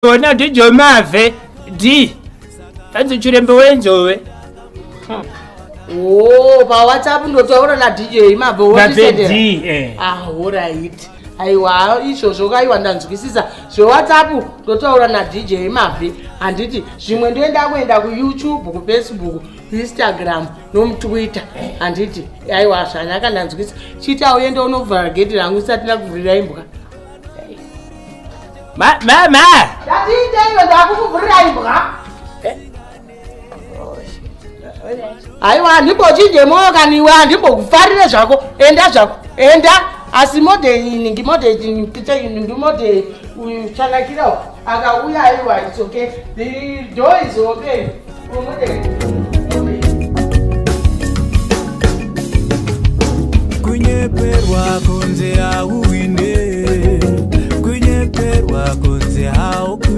Ona DJ Mave D. Hanzi chirembe wenzove. Oh, pa WhatsApp ndotaura na DJ Mave wondisendera. D eh. Ah, alright. Aiwa izvozvo kaiwa ndanzwisisa. ZveWhatsApp ndotaura na DJ Mave. Handiti zvimwe ndoenda kuenda kuYouTube, kuFacebook, kuInstagram nomuTwitter. Handiti aiwa zvanaka ndanzwisisa. Chita uende unovhara gate rangu isati ndakuvhurira imbwa. Ma, ma, ma. Ndatiiteiwe ndakukuvhurira imbwa. Aiwa handimbochinje moyo kani iwe handimbokufarire zvako. Enda zvako. Enda. Asi mode ini ngimode ini ngimode uyu chanakirawo akauya aiwa it's okay. The door is open. Kunyeperwa kunze hauwinde, kunyeperwa kunze hauku.